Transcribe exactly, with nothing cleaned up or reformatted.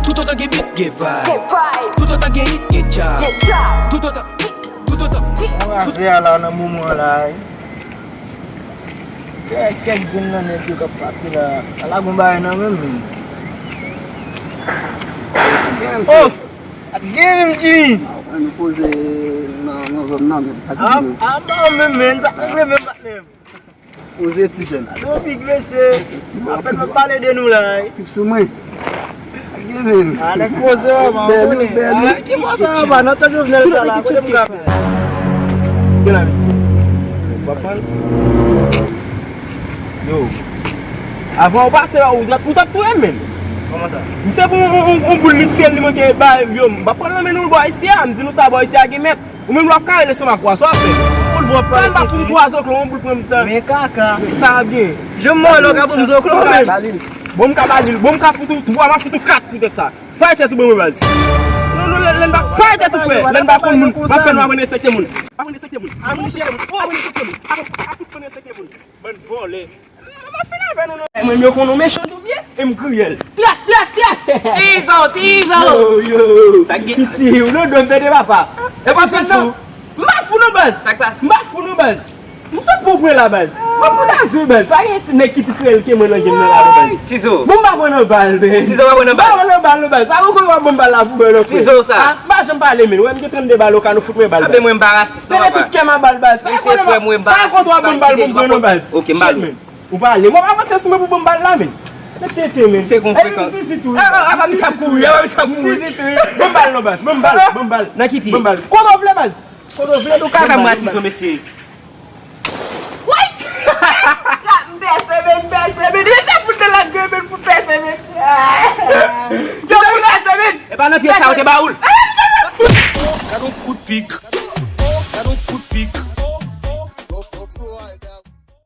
Toutotan gen beat, gen vibe. Toutotan gen hit, gen job. Toutotan, toutotan. Anraze a la nan moman la. Kèk, kèk grenn nan nèg yo k ap pase la. Ala gon bagay nan menm, menm. Oh! Ap gen menm, Jimmy! Ann poze nan, nan zòn nan, men. Ap, ap, ap, menm, men, sa regle menm, patnè m. Poze ti jèn. Alo, big mesye. Apèn m ap pale de nou la, wi. Tip sou mwen. Ak gen men. A, nèg poze, wè, man, bèl, konnen. Bèl. A, ki bò sa anba? Nan tan Jovenel sa la, kote m ka fè? Gen la, mesye. W ap pran? Yo. Avan ou pase, ou, ou t ap touye m, menm. Kòman sa? Misye pou yon, yon, yon boul li tire, li manke ba, yo, m pa pran nan men nou, bò isi a, m di nou sa, bò isi a gen mèt. Ou menm lè w ap kare lestomak ou a, sa w ap fè? Boul bò pale. Tann pa fout ou twa zoklo, yon boul pran m tan. Men kaka. Sa ap gen. Je mò lè w ka ban m zoklo menm. Bon, m ka ba li l. Bon, m ka fout ou twa, m a fout ou kat poutèt sa. Pare tèt ou ban mwen baz. Non, non, lè, lè n pa pare tèt ou frè. Lè n pa konn moun, m ap fè nou aprann respekte moun. Aprann respekte moun. Aprann respekte moun. Aprann respekte moun. Aprann, aprann respekte moun. Bann vòlè. M ap fin avè nou non. Mwen, yo konn nou mechan tou byen, e m kriyèl. Klè, klè, klè. Tizo, Tizo. Yo, yo. Sa k gen? Piti, ou nan dòm fè de papa. E pa fè fou. M pa fou non baz. Sa k pase? M pa fou non baz. M sot pou pran la baz. Mwen pou la di baz. Pa gen nèg ki pi kriyèl ke mwen nan game nan la non baz. Tizo. Bon, m pa pran nan bal, men. Tizo pa pran nan bal. M pa pran nan bal non baz. Sa poko w ap ban m bal la pou mwen non frè. Tizo sa. A, m pa janm pale men. Wè m gen trannde bal o ka nou fout mwen bal baz. Abe mwen m pa rasis non papa. Mete tout kè m a bal baz. Sa konnen w ap, pa konn w ap ban m bal pou m pran non baz. Ok, m ba l. Ou pale. Mwen pa panse sou mwen pou ban m bal la men. Mete tete men. Se kon frekan. Epi m sizit tou wi. A, a, a, misye ap kouri, a, misye ap kouri. M sizit wi. Ban m bal non baz. Ban m bal, ban m bal. Nan ki pye? Ban m bal. Kote w vle baz? Kote w vle? Ou ka fè m ratizo mesye. Woy! M pèse men, m pèse men. Mesye fout nan lagre men, fout pèse men. Yo, fout pèse men. E pa nan pye sa yo te ba ou l. Gad yon kout pik.